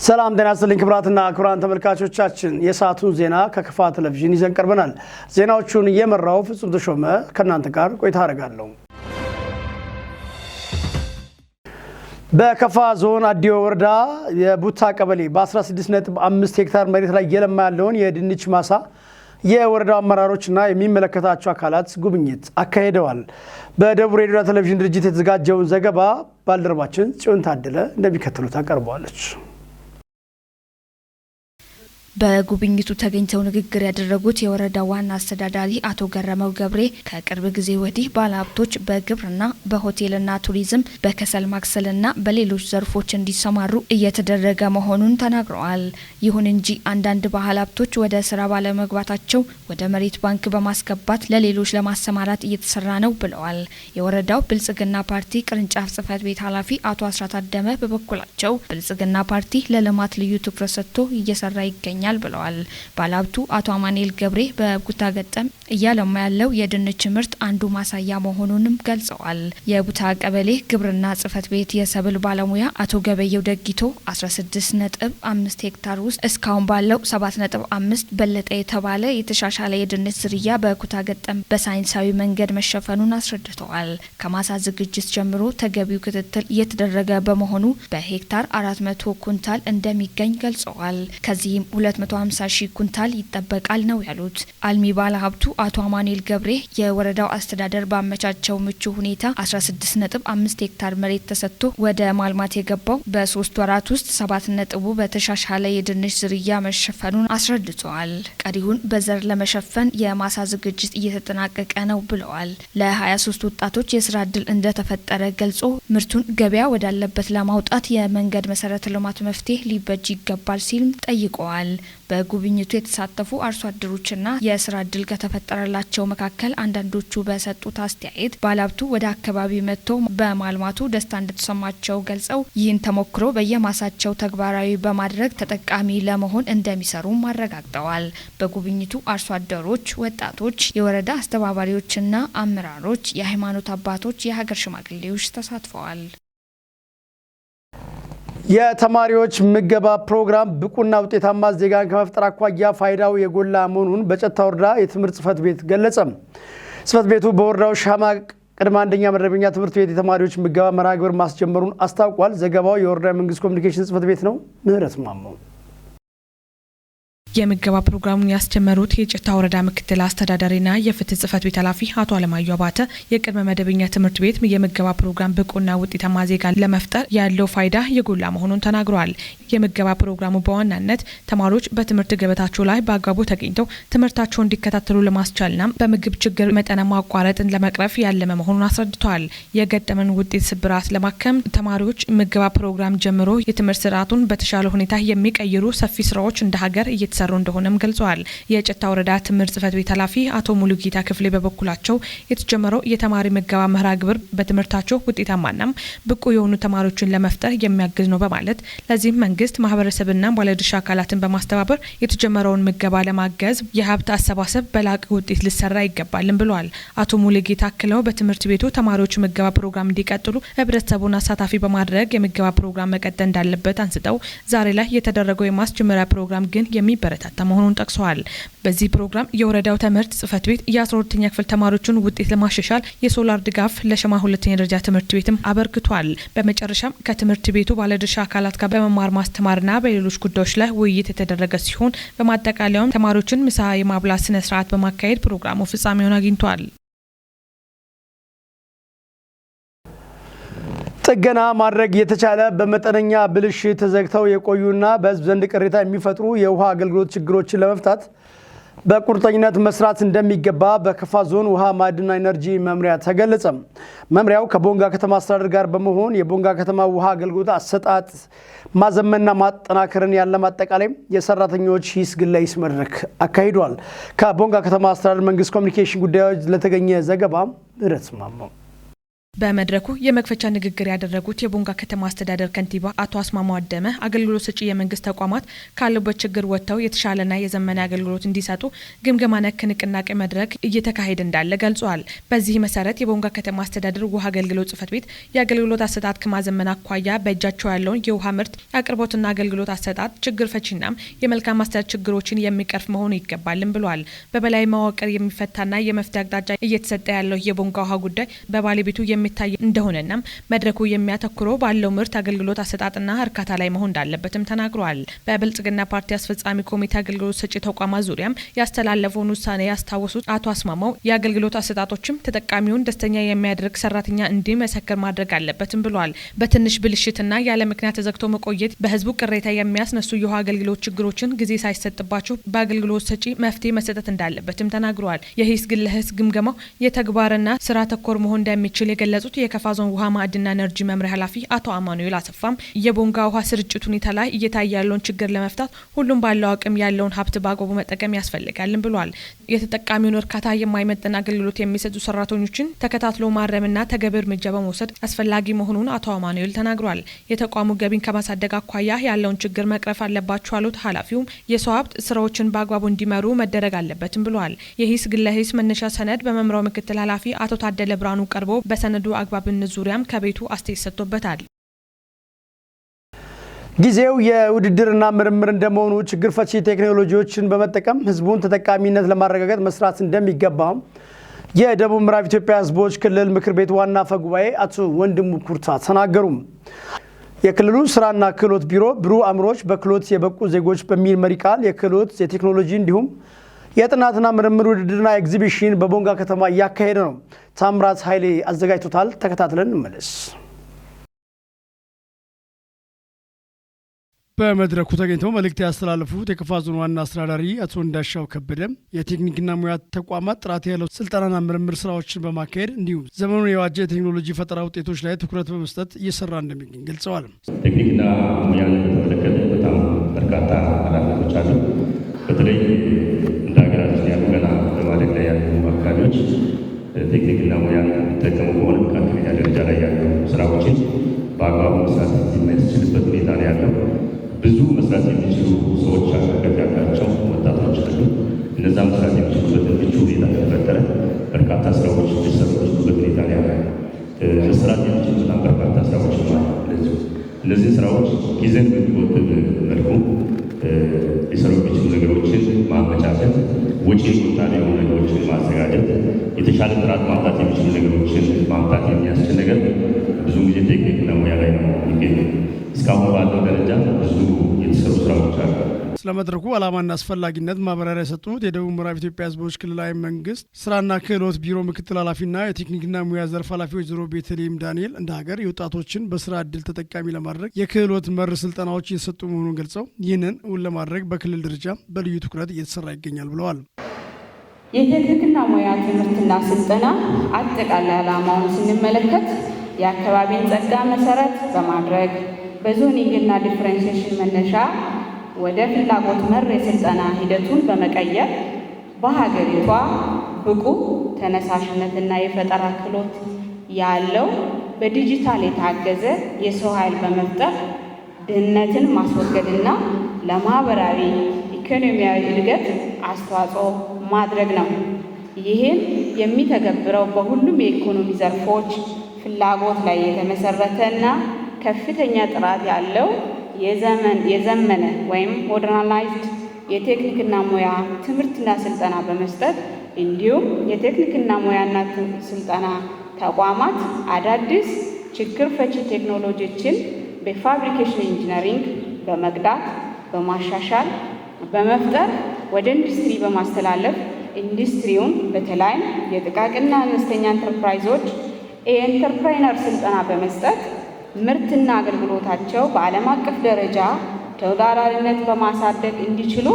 ሰላም ጤና ይስጥልኝ ክቡራትና ክቡራን ተመልካቾቻችን፣ የሰዓቱን ዜና ከከፋ ቴሌቪዥን ይዘን ቀርበናል። ዜናዎቹን እየመራው ፍጹም ተሾመ ከእናንተ ጋር ቆይታ አደርጋለሁ። በከፋ ዞን አዲዮ ወረዳ የቡታ ቀበሌ በ16.5 ሄክታር መሬት ላይ እየለማ ያለውን የድንች ማሳ የወረዳው አመራሮችና የሚመለከታቸው አካላት ጉብኝት አካሂደዋል። በደቡብ ሬዲዮና ቴሌቪዥን ድርጅት የተዘጋጀውን ዘገባ ባልደረባችን ጽዮን ታደለ እንደሚከተሉት አቀርበዋለች። በጉብኝቱ ተገኝተው ንግግር ያደረጉት የወረዳ ዋና አስተዳዳሪ አቶ ገረመው ገብሬ ከቅርብ ጊዜ ወዲህ ባለሀብቶች በግብርና፣ በሆቴልና ቱሪዝም፣ በከሰል ማክሰልና በሌሎች ዘርፎች እንዲሰማሩ እየተደረገ መሆኑን ተናግረዋል። ይሁን እንጂ አንዳንድ ባለሀብቶች ወደ ስራ ባለመግባታቸው ወደ መሬት ባንክ በማስገባት ለሌሎች ለማሰማራት እየተሰራ ነው ብለዋል። የወረዳው ብልጽግና ፓርቲ ቅርንጫፍ ጽህፈት ቤት ኃላፊ አቶ አስራት አደመ በበኩላቸው ብልጽግና ፓርቲ ለልማት ልዩ ትኩረት ሰጥቶ እየሰራ ይገኛል ብለዋል። ባለሀብቱ አቶ አማኑኤል ገብሬ በቡታ ገጠም እያለማ ያለው የድንች ምርት አንዱ ማሳያ መሆኑንም ገልጸዋል። የቡታ ቀበሌ ግብርና ጽህፈት ቤት የሰብል ባለሙያ አቶ ገበየው ደጊቶ 16.5 ሄክታር ውስጥ እስካሁን ባለው 7.5 በለጠ የተባለ የተሻሻለ የድንች ዝርያ በኩታ ገጠም በሳይንሳዊ መንገድ መሸፈኑን አስረድተዋል። ከማሳ ዝግጅት ጀምሮ ተገቢው ክትትል እየተደረገ በመሆኑ በሄክታር 400 ኩንታል እንደሚገኝ ገልጸዋል። ከዚህም 250 ሺህ ኩንታል ይጠበቃል ነው ያሉት። አልሚ ባለሀብቱ አቶ አማኑኤል ገብሬ የወረዳው አስተዳደር ባመቻቸው ምቹ ሁኔታ 16.5 ሄክታር መሬት ተሰጥቶ ወደ ማልማት የገባው በ3 ወራት ውስጥ 7 ነጥቡ በተሻሻለ የድንች ዝርያ መሸፈኑን አስረድተዋል። ቀሪውን በዘር ለመሸፈን የማሳ ዝግጅት እየተጠናቀቀ ነው ብለዋል። ለ23 ወጣቶች የስራ እድል እንደተፈጠረ ገልጾ ምርቱን ገበያ ወዳለበት ለማውጣት የመንገድ መሰረተ ልማት መፍትሄ ሊበጅ ይገባል ሲልም ጠይቀዋል። በጉብኝቱ የተሳተፉ አርሶ አደሮችና የስራ እድል ከተፈጠረላቸው መካከል አንዳንዶቹ በሰጡት አስተያየት ባለሀብቱ ወደ አካባቢ መጥቶ በማልማቱ ደስታ እንደተሰማቸው ገልጸው ይህን ተሞክሮ በየማሳቸው ተግባራዊ በማድረግ ተጠቃሚ ለመሆን እንደሚሰሩም አረጋግጠዋል። በጉብኝቱ አርሶ አደሮች፣ ወጣቶች፣ የወረዳ አስተባባሪዎችና አመራሮች፣ የሃይማኖት አባቶች፣ የሀገር ሽማግሌዎች ተሳትፈዋል። የተማሪዎች ምገባ ፕሮግራም ብቁና ውጤታማ ዜጋን ከመፍጠር አኳያ ፋይዳው የጎላ መሆኑን በጨታ ወረዳ የትምህርት ጽሕፈት ቤት ገለጸ። ጽሕፈት ቤቱ በወረዳው ሻማ ቅድመ አንደኛ መደበኛ ትምህርት ቤት የተማሪዎች ምገባ መርሃ ግብር ማስጀመሩን አስታውቋል። ዘገባው የወረዳ የመንግስት ኮሚኒኬሽን ጽሕፈት ቤት ነው። ምህረት ማሞ። የምገባ ፕሮግራሙን ያስጀመሩት የጨታ ወረዳ ምክትል አስተዳዳሪና የፍትህ ጽህፈት ቤት ኃላፊ አቶ አለማየሁ አባተ የቅድመ መደበኛ ትምህርት ቤት የምገባ ፕሮግራም ብቁና ውጤታማ ዜጋ ለመፍጠር ያለው ፋይዳ የጎላ መሆኑን ተናግረዋል። የምገባ ፕሮግራሙ በዋናነት ተማሪዎች በትምህርት ገበታቸው ላይ በአግባቡ ተገኝተው ትምህርታቸውን እንዲከታተሉ ለማስቻልና በምግብ ችግር መጠነ ማቋረጥን ለመቅረፍ ያለመ መሆኑን አስረድተዋል። የገጠመን ውጤት ስብራት ለማከም ተማሪዎች ምገባ ፕሮግራም ጀምሮ የትምህርት ስርዓቱን በተሻለ ሁኔታ የሚቀይሩ ሰፊ ስራዎች እንደ ሀገር እየተሰሩ እንደሆነም ገልጸዋል። የጨታ ወረዳ ትምህርት ጽህፈት ቤት ኃላፊ አቶ ሙሉጌታ ክፍሌ በበኩላቸው የተጀመረው የተማሪ ምገባ መርሃ ግብር በትምህርታቸው ውጤታማናም ብቁ የሆኑ ተማሪዎችን ለመፍጠር የሚያግዝ ነው በማለት ለዚህም መንግስት፣ ማህበረሰብና ባለድርሻ አካላትን በማስተባበር የተጀመረውን ምገባ ለማገዝ የሀብት አሰባሰብ በላቀ ውጤት ሊሰራ ይገባልም ብለዋል። አቶ ሙሉጌታ አክለው በትምህርት ቤቱ ተማሪዎች ምገባ ፕሮግራም እንዲቀጥሉ ህብረተሰቡን አሳታፊ በማድረግ የምገባ ፕሮግራም መቀጠል እንዳለበት አንስተው ዛሬ ላይ የተደረገው የማስጀመሪያ ፕሮግራም ግን የሚበረታታ መሆኑን ጠቅሰዋል። በዚህ ፕሮግራም የወረዳው ትምህርት ጽህፈት ቤት የ12ኛ ክፍል ተማሪዎችን ውጤት ለማሻሻል የሶላር ድጋፍ ለሸማ ሁለተኛ ደረጃ ትምህርት ቤትም አበርክቷል። በመጨረሻም ከትምህርት ቤቱ ባለድርሻ አካላት ጋር በመማር ማስተማርና በሌሎች ጉዳዮች ላይ ውይይት የተደረገ ሲሆን በማጠቃለያውም ተማሪዎችን ምሳ የማብላት ስነ ስርዓት በማካሄድ ፕሮግራሙ ፍጻሜውን አግኝቷል። ጥገና ማድረግ የተቻለ በመጠነኛ ብልሽት ተዘግተው የቆዩና በሕዝብ ዘንድ ቅሬታ የሚፈጥሩ የውሃ አገልግሎት ችግሮችን ለመፍታት በቁርጠኝነት መስራት እንደሚገባ በከፋ ዞን ውሃ ማዕድንና ኢነርጂ መምሪያ ተገለጸ። መምሪያው ከቦንጋ ከተማ አስተዳደር ጋር በመሆን የቦንጋ ከተማ ውሃ አገልግሎት አሰጣጥ ማዘመንና ማጠናከርን ያለመ አጠቃላይ የሰራተኞች ሂስ ግለ ሂስ መድረክ አካሂዷል። ከቦንጋ ከተማ አስተዳደር መንግስት ኮሚኒኬሽን ጉዳዮች ለተገኘ ዘገባ ምህረት ማሞ። በመድረኩ የመክፈቻ ንግግር ያደረጉት የቦንጋ ከተማ አስተዳደር ከንቲባ አቶ አስማማው አደመ አገልግሎት ሰጪ የመንግስት ተቋማት ካሉበት ችግር ወጥተው የተሻለና የዘመነ አገልግሎት እንዲሰጡ ግምገማ ነክ ንቅናቄ መድረክ እየተካሄደ እንዳለ ገልጿል። በዚህ መሰረት የቦንጋ ከተማ አስተዳደር ውሃ አገልግሎት ጽሕፈት ቤት የአገልግሎት አሰጣጥ ከማዘመን አኳያ በእጃቸው ያለውን የውሃ ምርት አቅርቦትና አገልግሎት አሰጣጥ ችግር ፈቺና የመልካም አስተዳደር ችግሮችን የሚቀርፍ መሆኑ ይገባልም ብሏል። በበላይ መዋቅር የሚፈታና የመፍትሄ አቅጣጫ እየተሰጠ ያለው የቦንጋ ውሃ ጉዳይ በባለቤቱ የሚታይ እንደሆነና መድረኩ የሚያተኩረው ባለው ምርት አገልግሎት አሰጣጥና እርካታ ላይ መሆን እንዳለበትም ተናግሯል። በብልጽግና ፓርቲ አስፈጻሚ ኮሚቴ አገልግሎት ሰጪ ተቋማት ዙሪያም ያስተላለፈውን ውሳኔ ያስታወሱት አቶ አስማማው የአገልግሎት አሰጣጦችም ተጠቃሚውን ደስተኛ የሚያደርግ ሰራተኛ እንዲመሰክር ማድረግ አለበትም ብሏል። በትንሽ ብልሽትና ያለ ምክንያት ተዘግቶ መቆየት በህዝቡ ቅሬታ የሚያስነሱ የውሃ አገልግሎት ችግሮችን ጊዜ ሳይሰጥባቸው በአገልግሎት ሰጪ መፍትሄ መሰጠት እንዳለበትም ተናግሯል። የሂስ ግለሂስ ግምገማው የተግባርና ስራ ተኮር መሆን እንደሚችል የገለጹት የከፋ ዞን ውሃ ማዕድንና ኤነርጂ መምሪያ ኃላፊ አቶ አማኑኤል አሰፋም የቦንጋ ውሃ ስርጭት ሁኔታ ላይ እየታየ ያለውን ችግር ለመፍታት ሁሉም ባለው አቅም ያለውን ሀብት በአግባቡ መጠቀም ያስፈልጋልም ብሏል። የተጠቃሚውን እርካታ የማይመጥን አገልግሎት የሚሰጡ ሰራተኞችን ተከታትሎ ማረምና ተገቢ እርምጃ በመውሰድ አስፈላጊ መሆኑን አቶ አማኑኤል ተናግሯል። የተቋሙ ገቢን ከማሳደግ አኳያ ያለውን ችግር መቅረፍ አለባቸው ያሉት ኃላፊውም የሰው ሀብት ስራዎችን በአግባቡ እንዲመሩ መደረግ አለበትም ብሏል። የሂስ ግለሂስ መነሻ ሰነድ በመምሪያው ምክትል ኃላፊ አቶ ታደለ ብርሃኑ ቀርቦ በሰነዱ አግባብነት ዙሪያም ከቤቱ አስተያየት ሰጥቶበታል። ጊዜው የውድድርና ምርምር እንደመሆኑ ችግር ፈቺ ቴክኖሎጂዎችን በመጠቀም ህዝቡን ተጠቃሚነት ለማረጋገጥ መስራት እንደሚገባም የደቡብ ምዕራብ ኢትዮጵያ ህዝቦች ክልል ምክር ቤት ዋና አፈ ጉባኤ አቶ ወንድሙ ኩርታ ተናገሩ። የክልሉ ስራና ክህሎት ቢሮ ብሩህ አእምሮች በክህሎት የበቁ ዜጎች በሚል መሪ ቃል የክህሎት የቴክኖሎጂ እንዲሁም የጥናትና ምርምር ውድድርና ኤግዚቢሽን በቦንጋ ከተማ እያካሄደ ነው። ታምራት ኃይሌ አዘጋጅቶታል። ተከታትለን እንመለስ። በመድረኩ ተገኝተው መልእክት ያስተላለፉት የከፋ ዞን ዋና አስተዳዳሪ አቶ እንዳሻው ከበደ የቴክኒክና ሙያ ተቋማት ጥራት ያለው ስልጠናና ምርምር ስራዎችን በማካሄድ እንዲሁም ዘመኑን የዋጀ የቴክኖሎጂ ፈጠራ ውጤቶች ላይ ትኩረት በመስጠት እየሰራ እንደሚገኝ ገልጸዋል። ቴክኒክና ሙያን በተመለከተ በጣም በርካታ ኃላፊነቶች አሉ። በተለይ እንደ ሀገራችን ያሉ ገና በማደግ ላይ ያሉ አካባቢዎች ቴክኒክና ሙያን የሚጠቀሙ ከሆነ መካከለኛ ደረጃ ላይ ያሉ ስራዎችን በአግባቡ መስራት የሚያስችልበት ሁኔታ ነው ያለው። ብዙ መስራት የሚችሉ ሰዎች አሉ፣ እውቀት ያላቸው ወጣቶች አሉ። እነዛ መስራት የሚችሉበትን ምቹ ሁኔታ ከተፈጠረ በርካታ ስራዎች ሊሰሩ የሚችሉበት ሁኔታ ነው ያለው። መስራት የሚችሉ በጣም በርካታ ስራዎች አሉ። እነዚህ ስራዎች ጊዜን በሚቆጥብ መልኩ ሊሰሩ የሚችሉ ነገሮችን ማመቻቸት፣ ወጪ ቆጣቢ የሆኑ ነገሮችን ማዘጋጀት፣ የተሻለ ጥራት ማምጣት የሚችሉ ነገሮችን ማምጣት የሚያስችል ነገር ብዙ ጊዜ ቴክኒክና ሙያ ላይ ነው የሚገኘው። እስካሁን ባለው ደረጃ ብዙ የተሰሩ ስራዎች አሉ። ስለ መድረኩ ዓላማና አስፈላጊነት ማብራሪያ የሰጡት የደቡብ ምዕራብ ኢትዮጵያ ሕዝቦች ክልላዊ መንግስት ስራና ክህሎት ቢሮ ምክትል ኃላፊና የቴክኒክና ሙያ ዘርፍ ኃላፊ ወይዘሮ ቤተልሔም ዳንኤል እንደ ሀገር የወጣቶችን በስራ እድል ተጠቃሚ ለማድረግ የክህሎት መር ስልጠናዎች እየተሰጡ መሆኑን ገልጸው ይህንን እውን ለማድረግ በክልል ደረጃ በልዩ ትኩረት እየተሰራ ይገኛል ብለዋል። የቴክኒክና ሙያ ትምህርትና ስልጠና አጠቃላይ ዓላማውን ስንመለከት የአካባቢን ጸጋ መሰረት በማድረግ በ zoning ና differentiation መነሻ ወደ ፍላጎት መር የስልጠና ሂደቱን በመቀየር በሀገሪቷ ብቁ ተነሳሽነትና የፈጠራ ክህሎት ያለው በዲጂታል የታገዘ የሰው ኃይል በመፍጠር ድህነትን ማስወገድና ለማህበራዊ ኢኮኖሚያዊ እድገት አስተዋጽኦ ማድረግ ነው። ይህም የሚተገብረው በሁሉም የኢኮኖሚ ዘርፎች ፍላጎት ላይ የተመሰረተና ከፍተኛ ጥራት ያለው የዘመነ ወይም modernized የቴክኒክና ሙያ ትምህርትና ስልጠና በመስጠት እንዲሁም የቴክኒክና ሙያና ስልጠና ተቋማት አዳዲስ ችግር ፈቺ ቴክኖሎጂዎችን በ fabrication engineering በመቅዳት፣ በማሻሻል፣ በመፍጠር ወደ ኢንዱስትሪ በማስተላለፍ ኢንዱስትሪውን በተለይም የጥቃቅንና አነስተኛ ኢንተርፕራይዞች የ entrepreneur ስልጠና በመስጠት ምርትና አገልግሎታቸው በዓለም አቀፍ ደረጃ ተወዳዳሪነት በማሳደግ እንዲችሉ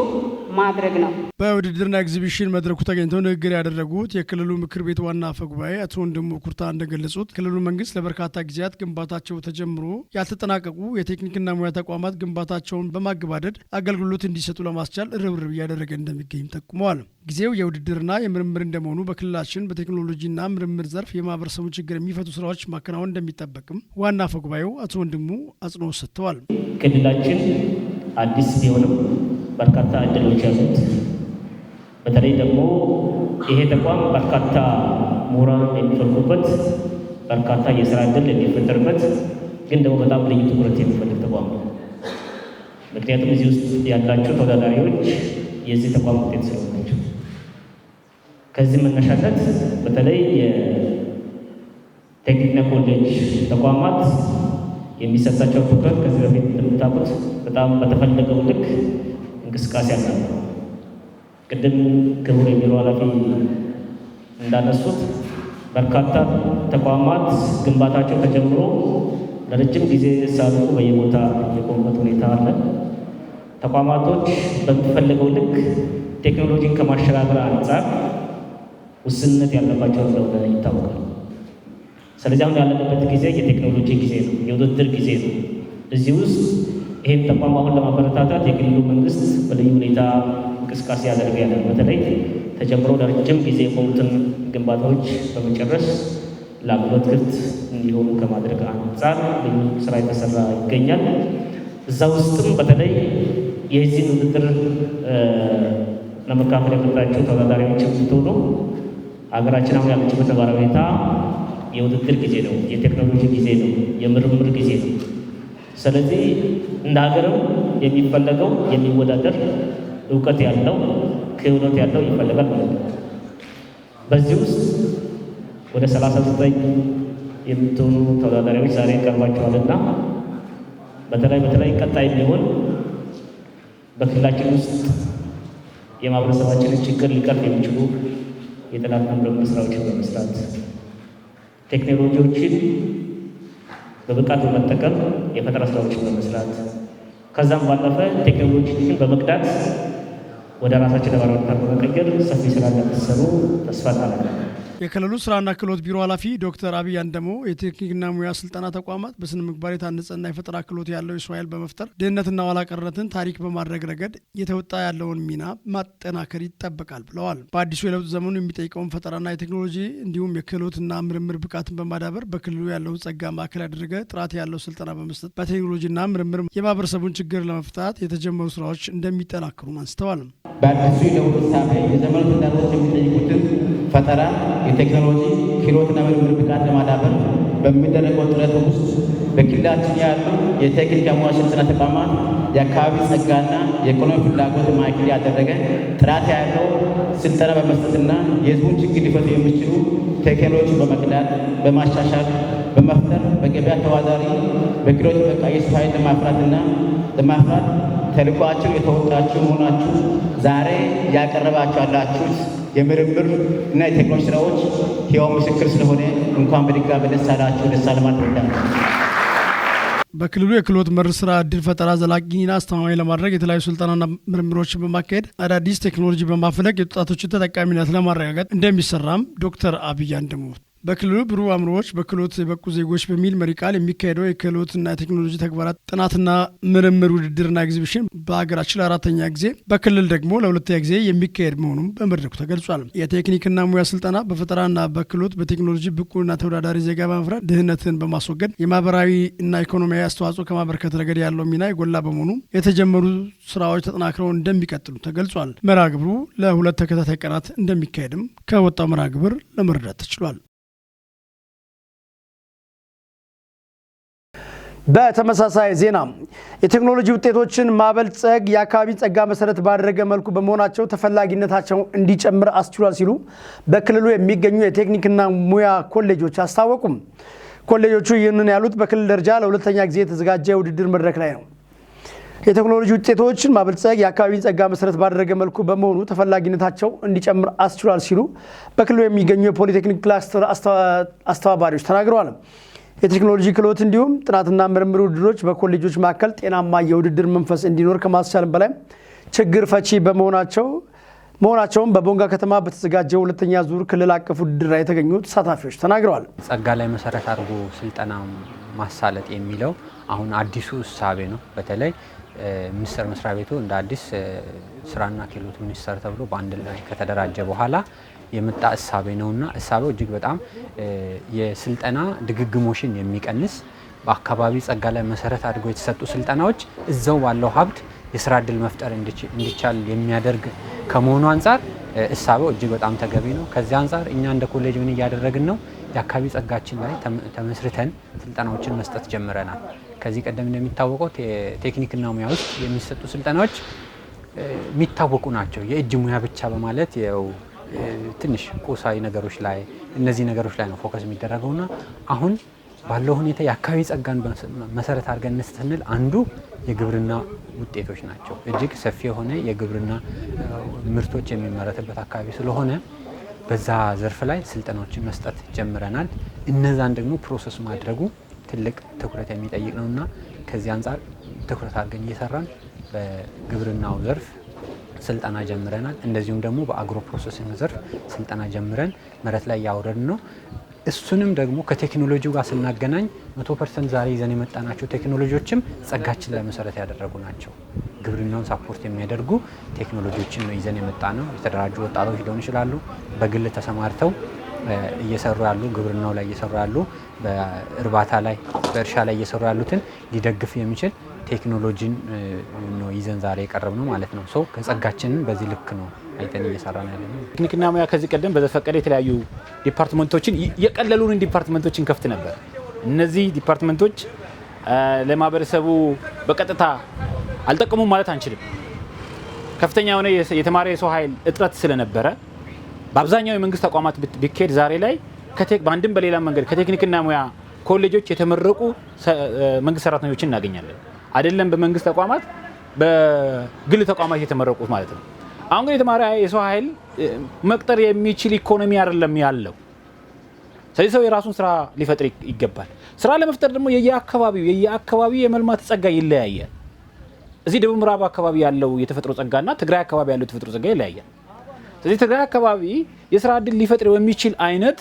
ማድረግ ነው። በውድድርና ኤግዚቢሽን መድረኩ ተገኝተው ንግግር ያደረጉት የክልሉ ምክር ቤት ዋና አፈ ጉባኤ አቶ ወንድሙ ኩርታ እንደገለጹት ክልሉ መንግስት ለበርካታ ጊዜያት ግንባታቸው ተጀምሮ ያልተጠናቀቁ የቴክኒክና ሙያ ተቋማት ግንባታቸውን በማገባደድ አገልግሎት እንዲሰጡ ለማስቻል ርብርብ እያደረገ እንደሚገኝም ጠቁመዋል። ጊዜው የውድድርና የምርምር እንደመሆኑ በክልላችን በቴክኖሎጂና ምርምር ዘርፍ የማህበረሰቡን ችግር የሚፈቱ ስራዎች ማከናወን እንደሚጠበቅም ዋና አፈ ጉባኤው አቶ ወንድሙ አጽንኦት ሰጥተዋል። ክልላችን አዲስ ቢሆንም በርካታ እድሎች ያሉት፣ በተለይ ደግሞ ይሄ ተቋም በርካታ ምሁራን የሚፈልጉበት፣ በርካታ የስራ እድል የሚፈጠርበት፣ ግን ደግሞ በጣም ልዩ ትኩረት የሚፈልግ ተቋም ነው። ምክንያቱም እዚህ ውስጥ ያላቸው ተወዳዳሪዎች የዚህ ተቋም ውጤት ስለሆናቸው። ከዚህ መነሻነት በተለይ የቴክኒክና ኮሌጅ ተቋማት የሚሰጣቸው ትኩረት ከዚህ በፊት እንደምታውቁት በጣም በተፈለገው ልክ እንቅስቃሴ አልነበረም። ቅድም ክቡር የቢሮ ኃላፊ እንዳነሱት በርካታ ተቋማት ግንባታቸው ተጀምሮ ለረጅም ጊዜ ሳያልቁ በየቦታ የቆሙበት ሁኔታ አለ። ተቋማቶች በሚፈለገው ልክ ቴክኖሎጂን ከማሸጋገር አንጻር ውስንነት ያለባቸው እንደሆነ ይታወቃል። ስለዚህ አሁን ያለንበት ጊዜ የቴክኖሎጂ ጊዜ ነው፣ የውድድር ጊዜ ነው። እዚህ ውስጥ ይህን ተቋም አሁን ለማበረታታት የክልሉ መንግስት በልዩ ሁኔታ እንቅስቃሴ ያደርግ ያለ፣ በተለይ ተጀምሮ ለረጅም ጊዜ የቆሙትን ግንባታዎች በመጨረስ ለአገልግሎት ክፍት እንዲሆኑ ከማድረግ አንጻር ልዩ ስራ የተሰራ ይገኛል። እዛ ውስጥም በተለይ የዚህን ውድድር ለመካፈል የመጣቸው ተወዳዳሪዎች ብትሆኑ ሀገራችን አሁን ያለችበት ነባራዊ ሁኔታ የውድድር ጊዜ ነው፣ የቴክኖሎጂ ጊዜ ነው፣ የምርምር ጊዜ ነው። ስለዚህ እንደ ሀገርም የሚፈለገው የሚወዳደር፣ እውቀት ያለው፣ ክህሎት ያለው ይፈልጋል ማለት ነው። በዚህ ውስጥ ወደ 39 የምትሆኑ ተወዳዳሪዎች ዛሬ ቀርባቸዋልና በተለይ በተለይ ቀጣይ ቢሆን በክልላችን ውስጥ የማህበረሰባችንን ችግር ሊቀርፍ የሚችሉ የጥናትና ምርምር ስራዎችን በመስራት፣ ቴክኖሎጂዎችን በብቃት በመጠቀም የፈጠራ ስራዎችን በመስራት፣ ከዛም ባለፈ ቴክኖሎጂዎችን በመቅዳት ወደ ራሳችን ነባራዊ ሁኔታ በመቀየር ሰፊ ስራ እንደምትሰሩ ተስፋ እናደርጋለን። የክልሉ ስራና ክህሎት ቢሮ ኃላፊ ዶክተር አብይ አንደሞ የቴክኒክና ሙያ ስልጠና ተቋማት በስነ ምግባር የታነጸና የፈጠራ ክህሎት ያለው የሰው ኃይል በመፍጠር ድህነትና ኋላ ቀርነትን ታሪክ በማድረግ ረገድ የተወጣ ያለውን ሚና ማጠናከር ይጠበቃል ብለዋል። በአዲሱ የለውጥ ዘመኑ የሚጠይቀውን ፈጠራና የቴክኖሎጂ እንዲሁም የክህሎትና ምርምር ብቃትን በማዳበር በክልሉ ያለውን ጸጋ ማዕከል ያደረገ ጥራት ያለው ስልጠና በመስጠት በቴክኖሎጂና ምርምር የማህበረሰቡን ችግር ለመፍታት የተጀመሩ ስራዎች እንደሚጠናከሩም አንስተዋል። በአዲሱ የለውጥ እሳቤ የዘመኑ ተግዳሮቶች የሚጠይቁትን ፈጠራ፣ የቴክኖሎጂ፣ ክህሎትና ምርምር ብቃት ለማዳበር በሚደረገው ጥረት ውስጥ በክልላችን ያሉ የቴክኒክ ሙያ ስልጠና ተቋማት የአካባቢ ጸጋና የኢኮኖሚ ፍላጎት ማዕከል ያደረገ ጥራት ያለው ስልጠና በመስጠትና የሕዝቡን ችግር ሊፈቱ የሚችሉ ቴክኖሎጂ በመቅዳት፣ በማሻሻል፣ በመፍጠር በገበያ ተወዳዳሪ፣ በክህሎት የበቃ የሰው ኃይል ለማፍራት ተልዕኳችሁን የተወጣችሁ መሆናችሁ ዛሬ ያቀረባችሁ ያላችሁት የምርምር እና የቴክኖሎጂ ስራዎች ሕያው ምስክር ስለሆነ እንኳን በድጋሚ ደስ አላችሁ፣ ደስ አለ ማለት እወዳለሁ። በክልሉ የክህሎት መር ስራ እድል ፈጠራ ዘላቂና አስተማማኝ ለማድረግ የተለያዩ ስልጠናና ምርምሮችን በማካሄድ፣ አዳዲስ ቴክኖሎጂ በማፍለቅ የወጣቶችን ተጠቃሚነት ለማረጋገጥ እንደሚሰራም ዶክተር አብይ አንደሞ። በክልሉ ብሩህ አእምሮዎች በክህሎት የበቁ ዜጎች በሚል መሪ ቃል የሚካሄደው የክህሎትና የቴክኖሎጂ ተግባራት ጥናትና ምርምር ውድድርና ኤግዚቢሽን በሀገራችን ለአራተኛ ጊዜ፣ በክልል ደግሞ ለሁለተኛ ጊዜ የሚካሄድ መሆኑም በመድረኩ ተገልጿል። የቴክኒክና ሙያ ስልጠና በፈጠራና በክህሎት በቴክኖሎጂ ብቁና ተወዳዳሪ ዜጋ በመፍራት ድህነትን በማስወገድ የማህበራዊ እና ኢኮኖሚያዊ አስተዋጽኦ ከማበርከት ረገድ ያለው ሚና የጎላ በመሆኑ የተጀመሩ ስራዎች ተጠናክረው እንደሚቀጥሉ ተገልጿል። መርሃ ግብሩ ለ2 ተከታታይ ቀናት እንደሚካሄድም ከወጣው መርሃ ግብር ለመረዳት ተችሏል። በተመሳሳይ ዜና የቴክኖሎጂ ውጤቶችን ማበልጸግ የአካባቢን ጸጋ መሰረት ባደረገ መልኩ በመሆናቸው ተፈላጊነታቸው እንዲጨምር አስችሏል ሲሉ በክልሉ የሚገኙ የቴክኒክና ሙያ ኮሌጆች አስታወቁም። ኮሌጆቹ ይህንን ያሉት በክልል ደረጃ ለሁለተኛ ጊዜ የተዘጋጀ የውድድር መድረክ ላይ ነው። የቴክኖሎጂ ውጤቶችን ማበልጸግ የአካባቢን ጸጋ መሰረት ባደረገ መልኩ በመሆኑ ተፈላጊነታቸው እንዲጨምር አስችሏል ሲሉ በክልሉ የሚገኙ የፖሊቴክኒክ ክላስተር አስተባባሪዎች ተናግረዋል። የቴክኖሎጂ ክህሎት እንዲሁም ጥናትና ምርምር ውድድሮች በኮሌጆች መካከል ጤናማ የውድድር መንፈስ እንዲኖር ከማስቻልም በላይ ችግር ፈቺ በመሆናቸውም በቦንጋ ከተማ በተዘጋጀው ሁለተኛ ዙር ክልል አቀፍ ውድድር ላይ የተገኙ ተሳታፊዎች ተናግረዋል። ጸጋ ላይ መሰረት አድርጎ ስልጠና ማሳለጥ የሚለው አሁን አዲሱ እሳቤ ነው። በተለይ ሚኒስቴር መስሪያ ቤቱ እንደ አዲስ ስራና ክህሎት ሚኒስቴር ተብሎ በአንድ ላይ ከተደራጀ በኋላ የመጣ እሳቤ ነውና እሳቤው እጅግ በጣም የስልጠና ድግግሞሽን የሚቀንስ፣ በአካባቢ ጸጋ ላይ መሰረት አድርጎ የተሰጡ ስልጠናዎች እዛው ባለው ሀብት የስራ እድል መፍጠር እንዲቻል የሚያደርግ ከመሆኑ አንጻር እሳቤው እጅግ በጣም ተገቢ ነው። ከዚህ አንጻር እኛ እንደ ኮሌጅ ምን እያደረግን ነው? የአካባቢ ጸጋችን ላይ ተመስርተን ስልጠናዎችን መስጠት ጀምረናል። ከዚህ ቀደም እንደሚታወቀው ቴክኒክና ሙያ ውስጥ የሚሰጡ ስልጠናዎች የሚታወቁ ናቸው። የእጅ ሙያ ብቻ በማለት ያው ትንሽ ቁሳዊ ነገሮች ላይ፣ እነዚህ ነገሮች ላይ ነው focus የሚደረገውና አሁን ባለው ሁኔታ የአካባቢ ጸጋን መሰረት አድርገን እንስጥ ስንል አንዱ የግብርና ውጤቶች ናቸው። እጅግ ሰፊ የሆነ የግብርና ምርቶች የሚመረትበት አካባቢ ስለሆነ በዛ ዘርፍ ላይ ስልጠናዎችን መስጠት ጀምረናል። እነዛን ደግሞ process ማድረጉ ትልቅ ትኩረት የሚጠይቅ ነውና ከዚህ አንጻር ትኩረት አድርገን እየሰራን በግብርናው ዘርፍ ስልጠና ጀምረናል። እንደዚሁም ደግሞ በ agro processing ዘርፍ ስልጠና ጀምረን መሬት ላይ እያወረድን ነው። እሱንም ደግሞ ከቴክኖሎጂው ጋር ስናገናኝ 100% ዛሬ ይዘን የመጣናቸው ቴክኖሎጂዎችም ጸጋችን ላይ መሰረት ያደረጉ ናቸው። ግብርናውን support የሚያደርጉ ቴክኖሎጂዎችን ነው ይዘን የመጣነው። የተደራጁ ወጣቶች ሊሆኑ ይችላሉ፣ በግል ተሰማርተው እየሰሩ ያሉ፣ ግብርናው ላይ እየሰሩ ያሉ፣ በእርባታ ላይ፣ በእርሻ ላይ እየሰሩ ያሉትን ሊደግፍ የሚችል ቴክኖሎጂን ነው ይዘን ዛሬ የቀረብነው ማለት ነው። So ከጸጋችንን በዚህ ልክ ነው አይተን እየሰራን ያለነው። ቴክኒክና ሙያ ከዚህ ቀደም በዘፈቀደ የተለያዩ department ኦችን፣ የቀለሉን department ኦችን ከፍት ነበር። እነዚህ department ኦች ለማህበረሰቡ በቀጥታ አልጠቀሙም ማለት አንችልም። ከፍተኛ የሆነ የተማረ የሰው ኃይል እጥረት ስለነበረ በአብዛኛው የመንግስት ተቋማት ቢካሄድ ዛሬ ላይ በአንድም በሌላ መንገድ ከቴክኒክና ሙያ ኮሌጆች የተመረቁ መንግስት ሰራተኞችን እናገኛለን። አይደለም በመንግስት ተቋማት፣ በግል ተቋማት የተመረቁት ማለት ነው። አሁን ግን የተማረ የሰው ኃይል መቅጠር የሚችል ኢኮኖሚ አይደለም ያለው። ስለዚህ ሰው የራሱን ስራ ሊፈጥር ይገባል። ስራ ለመፍጠር ደግሞ የየአካባቢው የመልማት ጸጋ ይለያያል። እዚህ ደቡብ ምዕራብ አካባቢ ያለው የተፈጥሮ ጸጋና ትግራይ አካባቢ ያለው የተፈጥሮ ጸጋ ይለያያል። ስለዚህ ትግራይ አካባቢ የስራ እድል ሊፈጥር የሚችል አይነት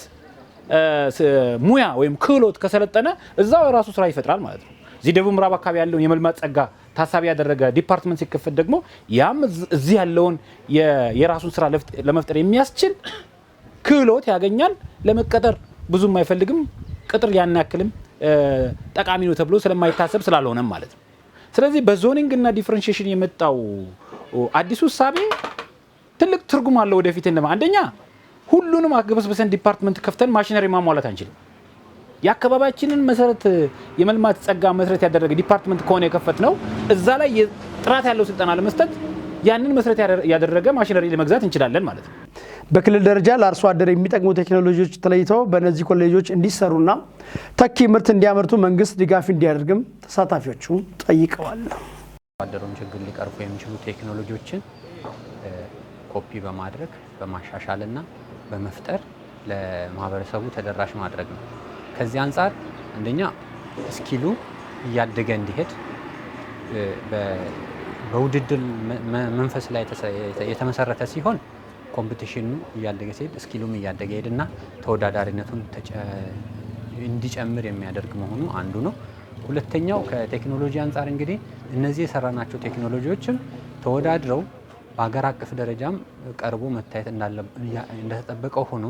ሙያ ወይም ክህሎት ከሰለጠነ እዛው የራሱ ስራ ይፈጥራል ማለት ነው። እዚህ ደቡብ ምዕራብ አካባቢ ያለውን የመልማት ጸጋ ታሳቢ ያደረገ department ሲከፈት ደግሞ ያም እዚህ ያለውን የራሱን ስራ ለመፍጠር የሚያስችል ክህሎት ያገኛል። ለመቀጠር ብዙም አይፈልግም። ቅጥር ያን ያክልም ጠቃሚ ነው ተብሎ ስለማይታሰብ ስላልሆነም ማለት ነው። ስለዚህ በ zoning እና differentiation የመጣው አዲሱ እሳቤ ትልቅ ትርጉም አለው ወደፊት። አንደኛ ሁሉንም አግበስብሰን department ከፍተን ማሽነሪ ማሟላት አንችልም። የአካባቢያችንን መሰረት የመልማት ጸጋ መሰረት ያደረገ department ከሆነ የከፈትነው እዛ ላይ ጥራት ያለው ስልጠና ለመስጠት ያንን መሰረት ያደረገ ማሽነሪ ለመግዛት እንችላለን ማለት ነው። በክልል ደረጃ ለአርሶ አደር የሚጠቅሙ ቴክኖሎጂዎች ተለይተው በእነዚህ ኮሌጆች እንዲሰሩና ተኪ ምርት እንዲያመርቱ መንግስት ድጋፍ እንዲያደርግም ተሳታፊዎቹ ጠይቀዋል። አደሩን ችግር ሊቀርፉ የሚችሉ ቴክኖሎጂዎችን ኮፒ በማድረግ፣ በማሻሻልና በመፍጠር ለማህበረሰቡ ተደራሽ ማድረግ ነው። ከዚህ አንጻር አንደኛ skill ኡ እያደገ እንዲሄድ በውድድር መንፈስ ላይ የተመሰረተ ሲሆን competition ኑ እያደገ ሲሄድ skill ኡም እያደገ ሄድና ተወዳዳሪነቱን እንዲጨምር የሚያደርግ መሆኑ አንዱ ነው። ሁለተኛው ከቴክኖሎጂ አንጻር እንግዲህ እነዚህ የሰራናቸው ቴክኖሎጂዎችም ተወዳድረው በሀገር አቀፍ ደረጃም ቀርቦ መታየት እንደተጠበቀው ሆኖ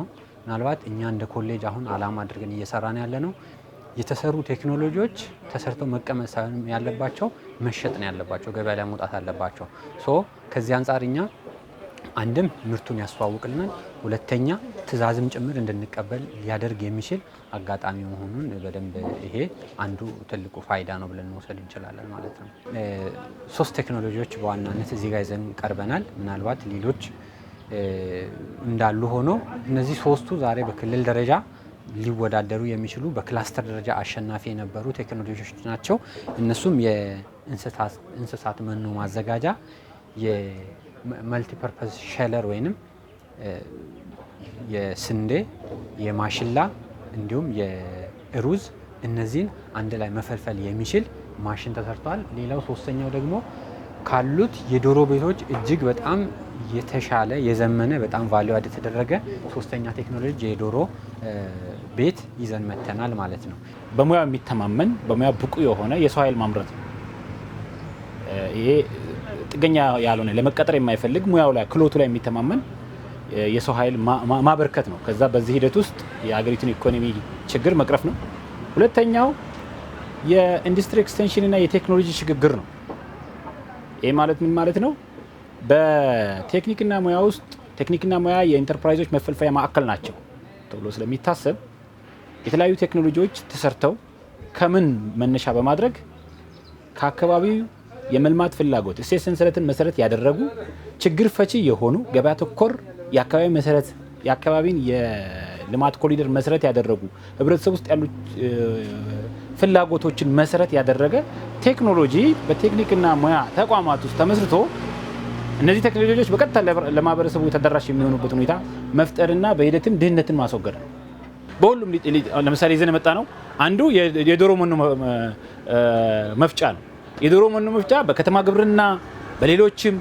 ምናልባት እኛ እንደ ኮሌጅ አሁን አላማ አድርገን እየሰራን ያለነው የተሰሩ ቴክኖሎጂዎች ተሰርተው መቀመጥ ሳይሆን ያለባቸው መሸጥ ነው ያለባቸው፣ ገበያ ላይ መውጣት አለባቸው። So ከዚህ አንጻር እኛ አንድም ምርቱን ያስተዋውቅልናል፣ ሁለተኛ ትዕዛዝም ጭምር እንድንቀበል ሊያደርግ የሚችል አጋጣሚ መሆኑን በደንብ ይሄ አንዱ ትልቁ ፋይዳ ነው ብለን መውሰድ እንችላለን ማለት ነው። ሶስት ቴክኖሎጂዎች በዋናነት እዚህ ጋር ይዘን ቀርበናል። ምናልባት ሌሎች እንዳሉ ሆኖ እነዚህ ሶስቱ ዛሬ በክልል ደረጃ ሊወዳደሩ የሚችሉ፣ በ cluster ደረጃ አሸናፊ የነበሩ ቴክኖሎጂዎች ናቸው። እነሱም የእንስሳት መኖ ማዘጋጃ፣ የ multipurpose sheller ወይንም የስንዴ፣ የማሽላ እንዲሁም የሩዝ እነዚህን አንድ ላይ መፈልፈል የሚችል ማሽን ተሰርቷል። ሌላው ሶስተኛው ደግሞ ካሉት የዶሮ ቤቶች እጅግ በጣም የተሻለ፣ የዘመነ፣ በጣም value add የተደረገ ሶስተኛ ቴክኖሎጂ የዶሮ ቤት ይዘን መጥተናል ማለት ነው። በሙያ የሚተማመን፣ በሙያ ብቁ የሆነ የሰው ኃይል ማምረት ነው። ይሄ ጥገኛ ያልሆነ፣ ለመቀጠር የማይፈልግ፣ ሙያው ላይ ክህሎቱ ላይ የሚተማመን የሰው ኃይል ማበርከት ነው። ከዛ በዚህ ሂደት ውስጥ የሀገሪቱን ኢኮኖሚ ችግር መቅረፍ ነው። ሁለተኛው የኢንዱስትሪ extension እና የቴክኖሎጂ ሽግግር ነው። ይህ ማለት ምን ማለት ነው? በቴክኒክና ሙያ ውስጥ ቴክኒክና ሙያ የኢንተርፕራይዞች መፈልፈያ ማዕከል ናቸው ተብሎ ስለሚታሰብ የተለያዩ ቴክኖሎጂዎች ተሰርተው ከምን መነሻ በማድረግ ከአካባቢው የመልማት ፍላጎት እሴት ሰንሰለትን መሰረት ያደረጉ፣ ችግር ፈቺ የሆኑ፣ ገበያ ተኮር፣ የአካባቢ መሰረት የአካባቢን የልማት ኮሪደር መሰረት ያደረጉ፣ ህብረተሰብ ውስጥ ያሉ ፍላጎቶችን መሰረት ያደረገ ቴክኖሎጂ በቴክኒክና ሙያ ተቋማት ውስጥ ተመስርቶ እነዚህ ቴክኖሎጂዎች በቀጥታ ለማህበረሰቡ ተደራሽ የሚሆኑበት ሁኔታ መፍጠርና በሂደትም ድህነትን ማስወገድ ነው። በሁሉም ለምሳሌ ይዘን የመጣ ነው አንዱ የዶሮ መኖ መፍጫ ነው። የዶሮ መኖ መፍጫ በከተማ ግብርና፣ በሌሎችም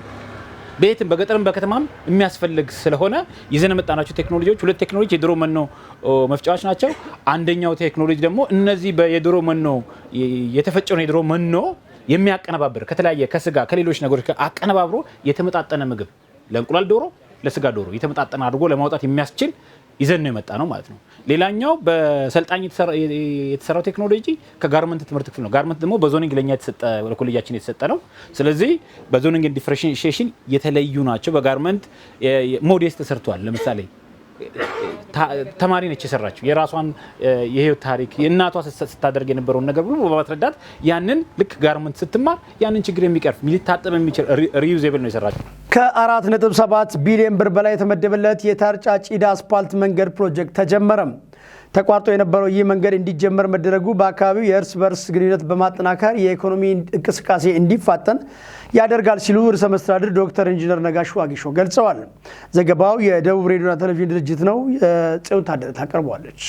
በየትም በገጠርም በከተማም የሚያስፈልግ ስለሆነ ይዘን የመጣናቸው ቴክኖሎጂዎች ሁለት ቴክኖሎጂ የዶሮ መኖ መፍጫዎች ናቸው። አንደኛው ቴክኖሎጂ ደግሞ እነዚህ የዶሮ መኖ የተፈጨውን የዶሮ መኖ የሚያቀነባብር፣ ከተለያየ ከስጋ ከሌሎች ነገሮች አቀነባብሮ የተመጣጠነ ምግብ ለእንቁላል ዶሮ፣ ለስጋ ዶሮ የተመጣጠነ አድርጎ ለማውጣት የሚያስችል ይዘን ነው የመጣ ነው ማለት ነው። ሌላኛው በሰልጣኝ የተሰራው ቴክኖሎጂ ከ garment ትምህርት ክፍል ነው። Garment ደግሞ በ zoning ለኛ የተሰጠ፣ ለኮሌጃችን የተሰጠ ነው። ስለዚህ በ zoning differentiation የተለዩ ናቸው። በ garment ሞዴስ ተሰርቷል። ለምሳሌ ተማሪ ነች የሰራችው። የራሷን የህይወት ታሪክ፣ የእናቷ ስታደርግ የነበረውን ነገር ብሎ በማስረዳት ያንን ልክ garment ስትማር ያንን ችግር የሚቀርፍ፣ ሊታጠብ የሚችል reusable ነው የሰራችው። ከ4.7 ቢሊዮን ብር በላይ የተመደበለት የታርጫ ጪዳ አስፓልት መንገድ ፕሮጀክት ተጀመረም። ተቋርጦ የነበረው ይህ መንገድ እንዲጀመር መደረጉ በአካባቢው የእርስ በርስ ግንኙነት በማጠናከር የኢኮኖሚ እንቅስቃሴ እንዲፋጠን ያደርጋል ሲሉ ርዕሰ መስተዳድር ዶክተር ኢንጂነር ነጋሽ ዋጌሾ ገልጸዋል። ዘገባው የደቡብ ሬዲዮና ቴሌቪዥን ድርጅት ነው። ጽዮን ታደለ ታቀርበዋለች።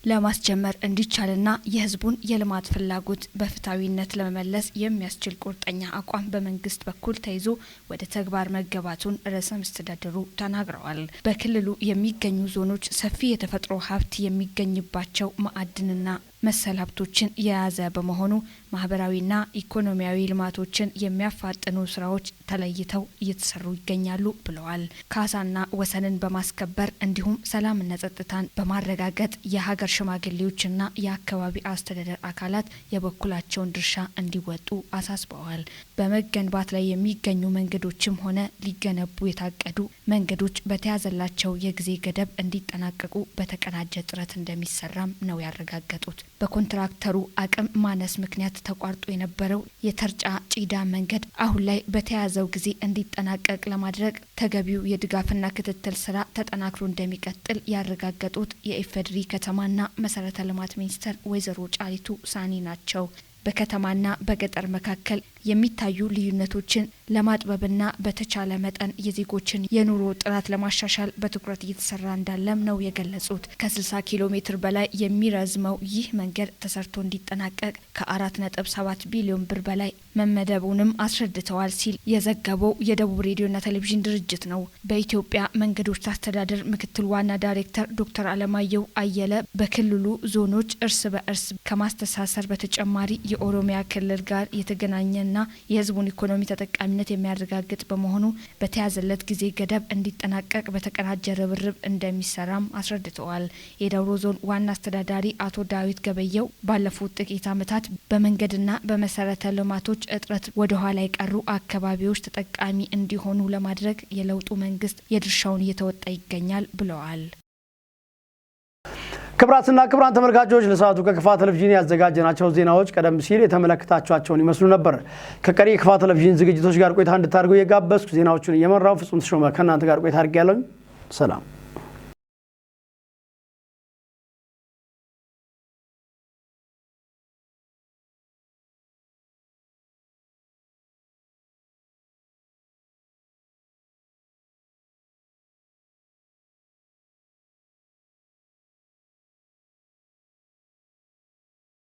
ለማስጀመር እንዲቻልና የሕዝቡን የልማት ፍላጎት በፍትሐዊነት ለመመለስ የሚያስችል ቁርጠኛ አቋም በመንግስት በኩል ተይዞ ወደ ተግባር መገባቱን ርዕሰ መስተዳድሩ ተናግረዋል። በክልሉ የሚገኙ ዞኖች ሰፊ የተፈጥሮ ሀብት የሚገኝባቸው፣ ማዕድንና መሰል ሀብቶችን የያዘ በመሆኑ ማህበራዊና ኢኮኖሚያዊ ልማቶችን የሚያፋጥኑ ስራዎች ተለይተው እየተሰሩ ይገኛሉ ብለዋል። ካሳና ወሰንን በማስከበር እንዲሁም ሰላምና ጸጥታን በማረጋገጥ የሀገር ሽማግሌዎችና የአካባቢ አስተዳደር አካላት የበኩላቸውን ድርሻ እንዲወጡ አሳስበዋል። በመገንባት ላይ የሚገኙ መንገዶችም ሆነ ሊገነቡ የታቀዱ መንገዶች በተያዘላቸው የጊዜ ገደብ እንዲጠናቀቁ በተቀናጀ ጥረት እንደሚሰራም ነው ያረጋገጡት። በኮንትራክተሩ አቅም ማነስ ምክንያት ተቋርጦ የነበረው የተርጫ ጪዳ መንገድ አሁን ላይ በተያዘው ጊዜ እንዲጠናቀቅ ለማድረግ ተገቢው የድጋፍና ክትትል ስራ ተጠናክሮ እንደሚቀጥል ያረጋገጡት የኢፌዴሪ ከተማና መሰረተ ልማት ሚኒስትር ወይዘሮ ጫሊቱ ሳኒ ናቸው። በከተማና በገጠር መካከል የሚታዩ ልዩነቶችን ለማጥበብና በተቻለ መጠን የዜጎችን የኑሮ ጥራት ለማሻሻል በትኩረት እየተሰራ እንዳለም ነው የገለጹት። ከ60 ኪሎ ሜትር በላይ የሚረዝመው ይህ መንገድ ተሰርቶ እንዲጠናቀቅ ከ4.7 ቢሊዮን ብር በላይ መመደቡንም አስረድተዋል ሲል የዘገበው የደቡብ ሬዲዮና ቴሌቪዥን ድርጅት ነው። በኢትዮጵያ መንገዶች አስተዳደር ምክትል ዋና ዳይሬክተር ዶክተር አለማየሁ አየለ በክልሉ ዞኖች እርስ በእርስ ከማስተሳሰር በተጨማሪ የኦሮሚያ ክልል ጋር የተገናኘና የሕዝቡን ኢኮኖሚ ተጠቃሚነት የሚያረጋግጥ በመሆኑ በተያዘለት ጊዜ ገደብ እንዲጠናቀቅ በተቀናጀ ርብርብ እንደሚሰራም አስረድተዋል። የዳውሮ ዞን ዋና አስተዳዳሪ አቶ ዳዊት ገበየው ባለፉት ጥቂት ዓመታት በመንገድና በመሰረተ ልማቶች እጥረት ወደ ኋላ የቀሩ አካባቢዎች ተጠቃሚ እንዲሆኑ ለማድረግ የለውጡ መንግስት የድርሻውን እየተወጣ ይገኛል ብለዋል። ክቡራትና ክቡራን ተመልካቾች፣ ለሰዓቱ ከክፋ ቴሌቪዥን ያዘጋጀናቸው ዜናዎች ቀደም ሲል የተመለከታችኋቸውን ይመስሉ ነበር። ከቀሪ የክፋ ቴሌቪዥን ዝግጅቶች ጋር ቆይታ እንድታደርጉ እየጋበዝኩ ዜናዎቹን እየመራው ፍጹም ተሾመ ከእናንተ ጋር ቆይታ አድርጌያለሁኝ። ሰላም።